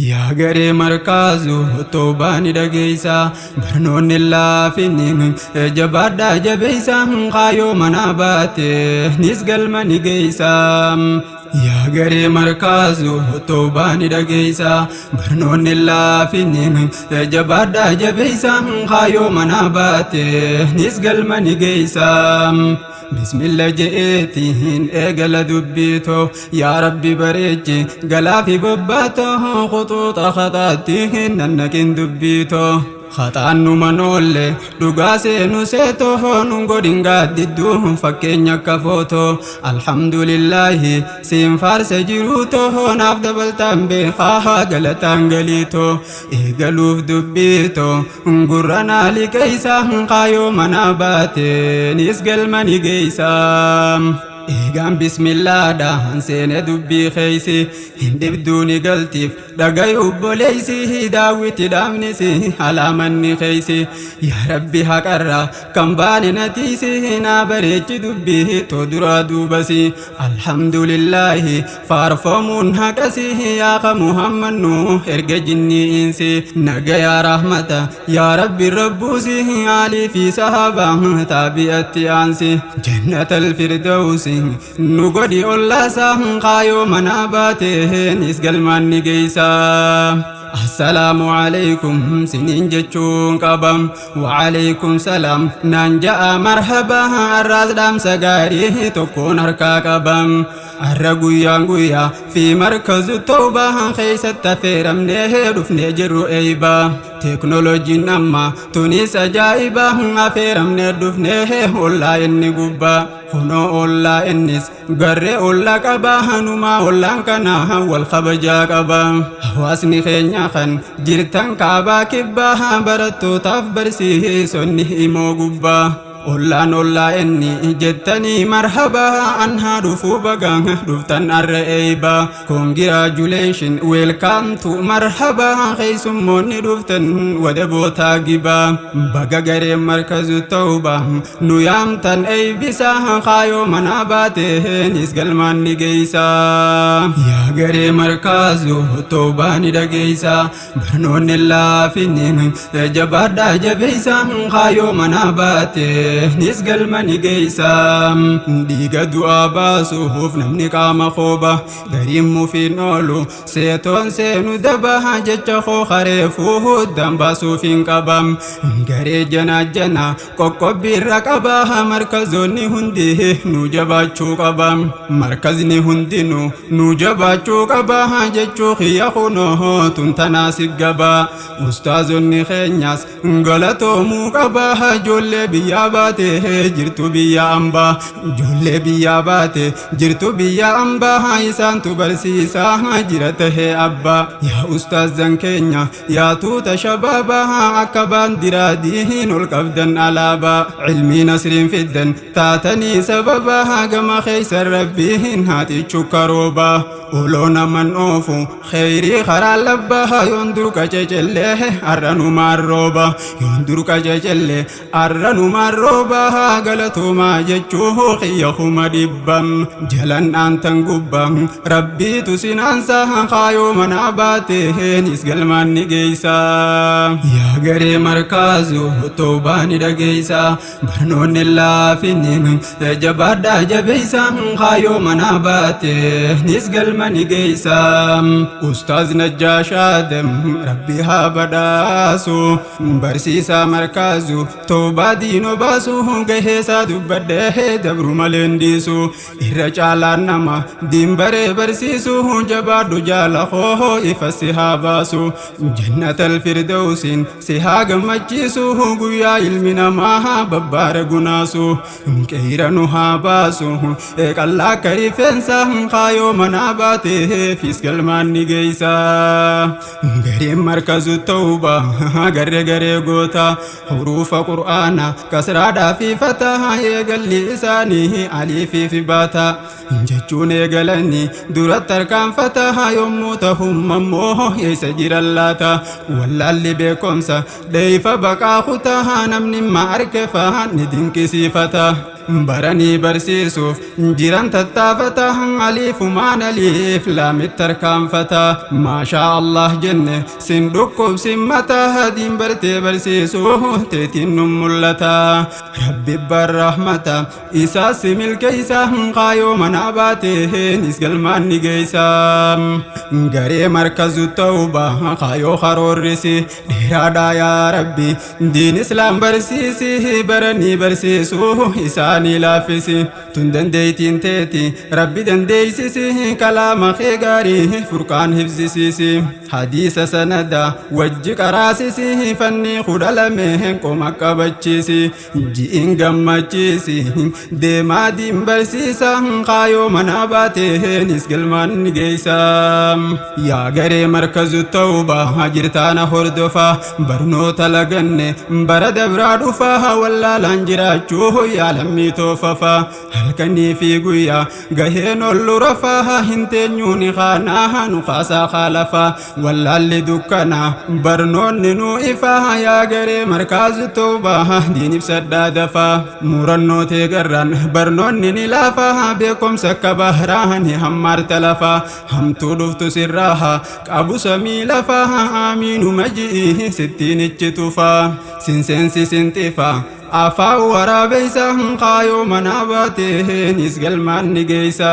Yaa garee markaazu toobaa ni dhageessa, barnoonni laafinni jabaadhaa jabeessa, kaayoo manaa baate nis galma ni geessa. Yaa garee markaazu toobaa ni dhageessa, barnoonni laafinni jabaadhaa jabeessa, kaayoo manaa baate nis galma ni geessa. Bismilla je'eetiin eegala dubbiitoo, yaa Rabbi bareechi galaafi bobbaatoo, khuxuuxa khaxaatti nannaqin dubbiitoo. Khaxaan numan oolle dhugaa seenu seetoo, nun godhin gaaddidduu fakkeenya akka footoo. Alhamdulillaahi siin faarse jiruutoo, naaf dabaltaan beekaa galataan galiitoo. Eegaluuf dubbiitoo gurra naa liqeessa, kaayoo manaa baateenis galma ni geessa. Eegaan bismillaadhaan seene dubbii keeysi, hin dhibduu ni galtiif dhagayi obboleeysi, daawwiti dhaabnisi alaamanni keeysi. Yaa Rabbi haqarra kan baane natiisi, naa bareechi dubbii too duraa duubasi. Alhamdulillaahi faarfamuun haqasi, yaa Muhammad nu erga jinnii insi. Nagayaa rahmata yaa Rabbi rabbuusi, aalii fi sahaabaa taabi'atti aansi, jannatal firdawsi nu godhi ollaasaa, kaayoo manaa baateenis galmaan ni geessa. Assalaamu alaykum siniin jechuun qabam, wa salaam naan ja'a marhaba. Arraas dhaamsa gaarii tokkoon harkaa qabam. Arra guyyaan guyyaa fi markazu tawbaa keessatti affeeramnee dhufnee jirru eeyba. Teeknooloojiin amma tunis ajaa'iba, affeeramnee dhufnee ollaa inni gubbaa. Kunoo ollaa innis garree ollaa qaba, hanumaa ollaan kana wal kabajaa qaba. Hawaasni keenya kan jirtan kaabaa kibbaa, barattootaaf barsiisonni himoo gubbaa. Ollaan ollaa inni jettanii marhaba, anhaa dhufuu bagaa dhuftan arra eeyba. Congratulation, welcome to marhaba, keessummoonni dhuftan wadabootaa gibaa. Baga gareen markazu tawba nu yaamtan eeybisa, kaayoo manaa baateenis galmaan ni geessa. Yaa garee markazu tawbaa ni dhageessa, barnoonni laafinni jabaadhaa jabeessa, kaayoo manaa baateenis galma ni geessa. Dhiiga du'aa baasuuf namni qaama kooba, gariin mufiin oolu seetoon seenu daba, jecha koo kareefuu huddaan baasuuf hin qabam. Garee janaa jana qoqqobbiirra qaba, markazoonni hundi nu jabaachuu qaba. Markazni hundinuu nu jabaachuu qaba jechuu kiyya, kunoo tun tanaa siggaba. Ustaazonni keenyas galatoomuu qaba, ijoollee biyyaa baate jirtu biyya ambaa. Ijoollee biyyaa baate jirtu biyya ambaa, isaantu barsiisaa jira tahee abbaa. Yaa ustaazan keenya, yaa tuuta shabaabaa, akka baandiraa diin ol qabdan alaabaa. Cilmii nasriin fiddan taatanii sababaa, gama keeysan Rabbiin haatichu karoobaa. Oloo naman oofu kheyrii karaa labbaa, yoon durqa cecellee arranumaan rooba, yoon durqa cecellee arranumaan rooba. Galatoomaa jechuu kiyya 100,000 jalan aantan gubbaa, Rabbiitu sinaansa, kaayoo manaa baateenis galmaan ni geessa. Yaa garee markaazu toobaa ni dhageessa, barnoonni laafinni jabaadhaa jabeessa, kaayoo manaa baateenis galma ni geessa. Ustaaz Najjaashaadam Rabbi haa badhaasu, barsiisaa markaazu toobaa diinoo baasu, gaheesaa dubbadhee dabru maleen dhiisu. Irra caalaan nama diin baree barsiisu, jabaadhu jaala koo ifa si haa baasu, jannatal firdawsiin si haa gammachiisu, guyyaa ilmi namaa babbaara gunaasu qeeyra nu haa baasu. Qallaa akka rifeensa kaayoo manaa baateefis galmaan ni geessa. Gareen markazu tawbaa garee garee goota, huruufa qur'aana kasraadhaa fi fataa, eegalli isaanii aliifii fi baata jechuun eegalanii duratti harkaanfata, yommuu tahumma eessa jiran laata? Wallaalli beekumsa dheeyfa baqaa kutaa, namni ma arke faa ni dinqisiifata. Baranii barsiisuuf jiran tattaafata, aliifumaan aliif laamitti tarkaanfata. Maashaa Allah jenne sin dhukkubsin mataa, diin bartee barsiisuu teetiin nun mul'ata. Rabbi barrahmata isaa si milkeeysa, kaayoo manaa baateenis galmaan ni geeysa. Garee Markazu Tawbaa kaayoo karoorrisi dheeraadhaa, yaa Rabbi diin Islaam barsiisi, baranii barsiisuu isaanii laaffisi. Tun dandeeytiin teeti, Rabbi dandeeysisi, kalaama kee gaarii Furqaan hifzisiisi, hadiisa sanada wajji qaraasisi, fannii 12 qoma qabachiisi, ji'in gammachiisi, deemaa diin barsiisa, kaayoo manaa baateenis galmaan ni geeysa. Yaa garee Markazu Tawbaa jirtaana hordofa, barnoota laganne bara dabraa dhufa, wallaalaan jiraachuu yaa lammii toofafa. Halkanii fi guyyaa gaheen ollu rafa, hin teenyuuni kaanaa nu kaasaa kaalafa, wallaalli dukkana, barnoonni nu ifa. Yaa garee Markazu Tawbaa diin ibsadhaa dafa, murannoo teegarraan barnoonni ni laafa, beekumsa akka bahraa ni hammaarta lafa, hamtuu dhuftu sirraa qabu samii lafa, amiinuma ji'i sittiin ichi tufa, sinseensi sinxifa afaan waraabeysa, kaayoo manaa baateenis galmaan ni geeysa.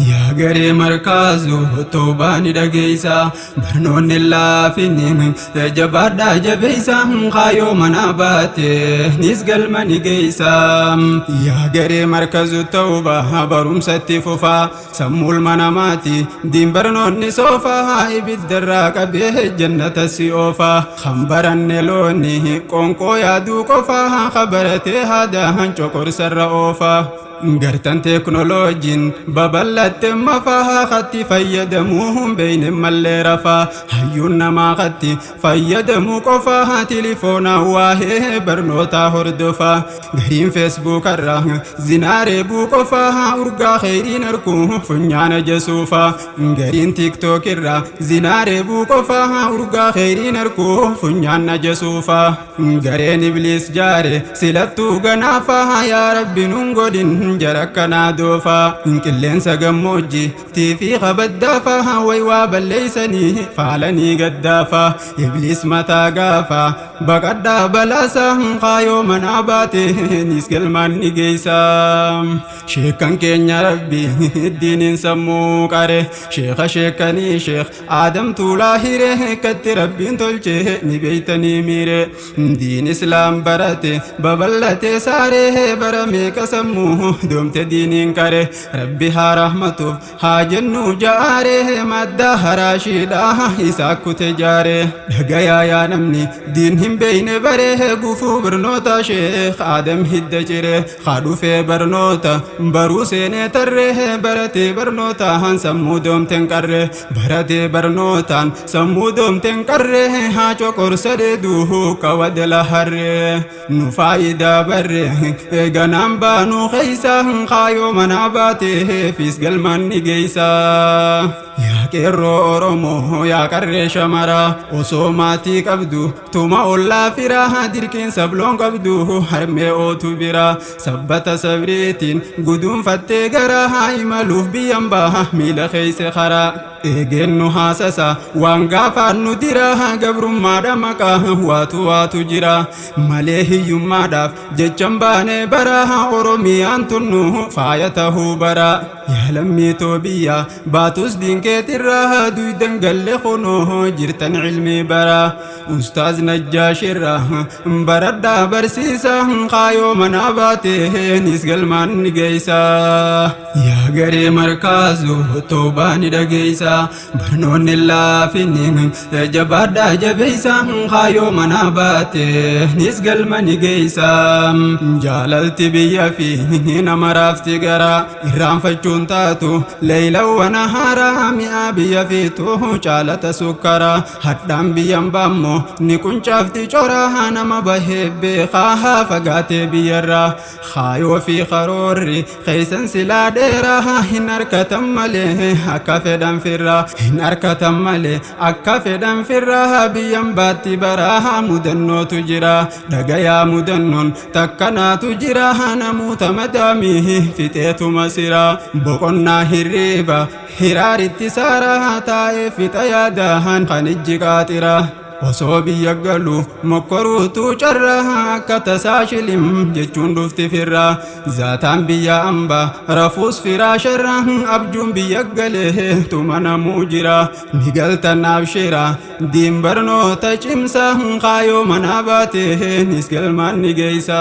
Yaa garee Markaazu Tawbaa ni dhageeysa, barnoonni laafinni jabaadhaa jabeeysa, kaayoo manaa baateenis galma ni geeysa. Yaa garee Markazu Tawbaa barumsatti fufaa, sammuu ilma namaati diin barnoonni soofaa, ibiddarraa qabee jannata si oofaa. Kan baranne looni qoonqoo yaaduu qofaa, kabaratee haadaan coqorsarra oofaa. Gartan teeknoloojiin babal'atte mafaa, katti fayyadamuu hin beeyne mallee rafaa, hayyuun namaa katti fayyadamuu qofaa, tilifoonaa waa'ee barnootaa hordofaa. Gariin Feesbuukarraa zinaaree buu qofaa, urgaa kheyriin arkuu funyaana jasuufaa. Gariin Tiiktookirraa zinaaree buu qofaa, urgaa kheyriin arkuu funyaana jasuufaa. Gareen Ibliis jaare silattuu ganaafaa, yaa Rabbi nun godhin jara akkanaa doofaa. Qilleensa gammoojjii tiifii kabaddaafaa, way waa balleeysanii faalanii gaddaafaa, Ibliis mataa gaafaa baqadhaa balaasaa, kaayoo manaa baateenis galmaan ni geeysaa. Sheekan keenya Rabbi diiniin sammuu qare, sheeka sheekanii Sheekh Aadam Tuulaa hiree, katti Rabbiin tolchee ni beeytanii miire, diin Islaam barate babal'ate saaree, bara meeqa sammuu doomte diiniin qare. Rabbi haa rahmatuuf haa jennu jaaree, madda haraashiidha isaa kute jaare. Dhagayaa yaa namni diin hin beeyne baree, gufuu barnoota Sheekh Aadam hidda cire, haa dhufee barnoota baruu seenee tarree, baratee barnootaan sammuu doomten qarre, baratee barnootaan sammuu doomten qarre, haa coqorsa dheeduu kawadela harree, nu faayidaa barre eeganaan baanuu keeysa, kaayoo manaa baateefis galmaan ni geeysa. Yaa qeerroo Oromoo, yaa qarree shamaraa, osoo maatii qabdu tuma ollaa firaa, dirqiin sabloon qabdu harmee ootu biraa, sabbata sabriitiin guduunfattee garaa, imaluuf biyyan baha miila keeyse karaa, eegeennu haasasa waan gaafaan nu dira, gabrummaadha maqaa waatu waatu jira malee, hiyyummaadhaaf jechan baane bara, Oromiyaan tunnu faaya tahuu bara. Yaa lammiitoo biyya baatus diinkeetirraa duydan galle, kunoo jirtan cilmii bara, Ustaaz Najjaashirraa baradhaa barsiisa, kaayoo manaa baateenis galmaan ni geeysa. Yaa garee Markaazu Tawbaa ni dhageeysa, barnoonni laafinni jabaadhaa jabeeysa, kaayoo manaa baateenis galma ni geeysa. Jaalalti biyya fi nama raafti gara, irraanfachuun taatu leeylawwan haaraa mi'aa. Biyya fiituu caalata sukkara hadhaan biyyan baammoo ni quncaafti cora nama bahee beekaa fagaatee biyyarraa kaayoo fi karoorri keeysan silaa dheeraa hin harkatan malee akka fedhan firraa hin harkatan malee akka fedhan firraa biyyan baatti baraa mudannootu jira dhagayaa mudannoon takkanaatu jira namoota madaamii fixeetuma sira boqonnaa hirriiba hiraaritti saaraa taa'ee fixa yaadahan kan ijji qaaxira osoo biyya galu mokkoruutu carraa akka tasaa shilim jechuun dhufti firraa zaataan biyya ambaa rafuus firaasharraa abjuun biyya galee tuma namuu jira ni galtan abshira diin barnoota cimsa kaayoo manaa baatee nis galmaan ni geeysa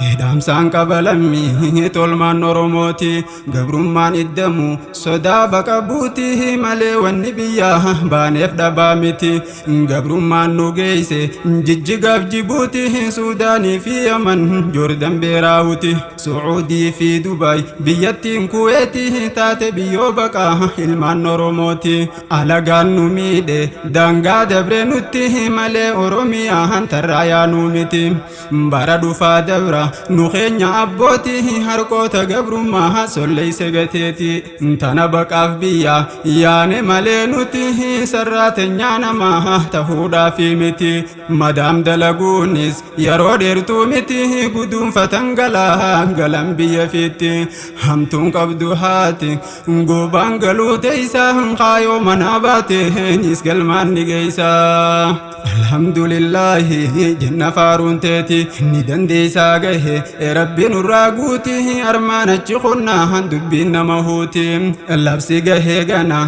hidhamsaan qaba lammii tolmaan Oromooti gabrummaan iddamu sodaa baqa buuti malee wanni biyyaa baaneef dhabaa miti gabrummaan nu geeyse Jijjigaaf Jibuuti Suudaanii fi Yaman Joordan Beeraawuti Sucuudii fi Dubaay biyyattiin Kuweeti taate biyyoo baqaa ilmaan Oromooti alagaan nu miidhe daangaa dabre nutti malee Oromiyaan tarraa yaanuu miti bara dhufaa dabra nu keenya abbooti harqoota gabrummaa solleeyse gateeti tana baqaaf biyya yaane malee nuti sarraatenyaa namaa tahuudhaafi miti madaam dalaguunis yeroo dheertuu miti guduunfatan galaa galan biyya fiitti hamtuun qabdu haati goobaan galuu teeysa kaayoo manaa baate nis galmaan ni geeysa alhamdulillaahi jenna faaruun teeti ni dandeeysaa gahe rabbi nurraa guuti armaan achi kunnaa dubbiin nama huuti labsi gahee gana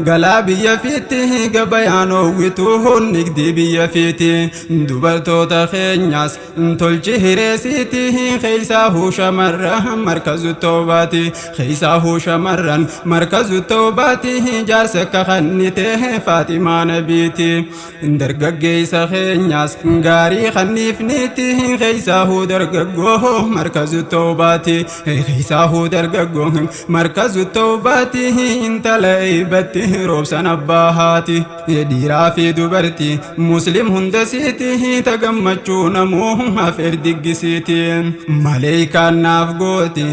galaa biyya fiitti gabayaan oowwituu nigdii biyya fiiti dubartoota keenyaas tolchi hireesiiti keeysaa shamarran markazu toobaati keeysaa shamarran markazu toobaati jaarsa akka kannite Faaximaa nabiiti dargaggeessa keenyaas gaarii kanniifniiti keeysaa dargaggoo markazu toobaati keeysaa dargaggoo markazu toobaati intala eeybatti roobsan abbaa haati dhiiraa fi dubartii muslim hundasiiti ta gammachuu namuu afeer diggisiiti maleeykaan naaf gooti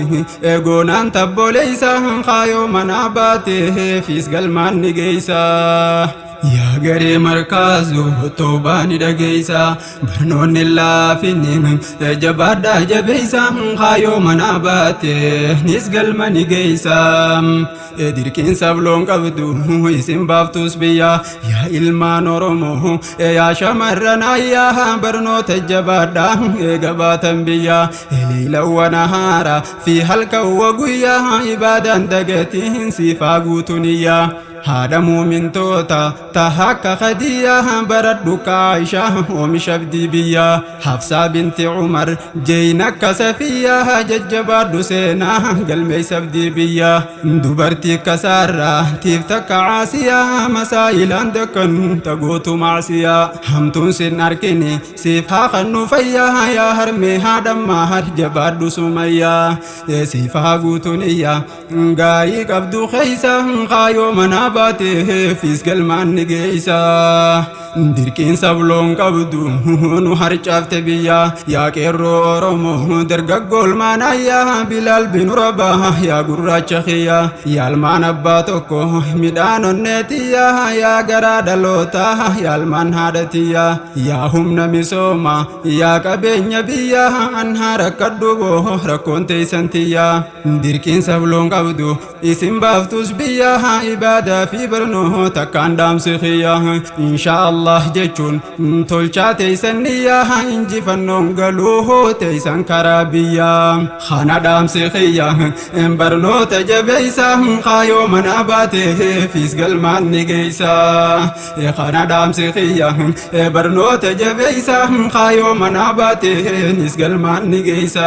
eegoonaan tabboleeysa kaayoo manaa baate fiis galmaan ni geeysa yaa garee markaazu toobaa ni dhageeysa barnoonni laafinni jabaadhaa jabeeysa kaayoo manaa baate nis galma ni geeysa dirqiin sabloon qabdu isin baaftus biyya yaa ilmaan Oromoo yaa shamarran ayyaa barnoota jabaadhaa eega baatan biyya leelawwan haara fi halkawwa guyyaa ibaadaan dagatiin siifaa guutuniyyaa haadha muumintoota taha akka Khadiyyaa baradhu Kaayishaa oomisha abdii biyyaa Hafsaa binti Umar jeeyna akka Safiyyaa jajjabaadhu seenaa galmeessa abdii biyyaa dubartii akka Saarraa tiif takka Caasiyaa masaayilaan dakkan tagootu macsiyaa hamtuun sin arkini siif haa kannu fayyaa yaa harmee haadhammaa har jabaadhu Sumayyaa siif haa guutuniyyaa gaayii qabdu keeysa kaayoo manaa baate fiis galmaan ni geeysa dirqiin sabloon qabdu nu harcaafte biyya yaa qeerroo Oromoo dargaggoo olmaan ayyaa Bilaal binu Rabaa yaa gurraacha kiyya yaa almaan abbaa tokko midhaan onneetiyya yaa garaa dhalootaa yaa almaan haadhatiyya yaa humna misooma yaa qabeenya biyya anhaa rakkadhu boo rakkoon teeysantiyya dirqiin sabloon qabdu isin baaftus biyya ibaadaa fi barnoo takkaan dhaamsi kiyya insha Allah jechuun tolchaa teeysan niyyaa injifannoon galuu teeysan karaa biyya kana dhaamsi kiyya barnoota jabeeysa kaayoo manaa baate fiis galmaan ni geeysa kana dhaamsi kiyya barnoota jabeeysa kaayoo manaa baate nis galmaan ni geeysa.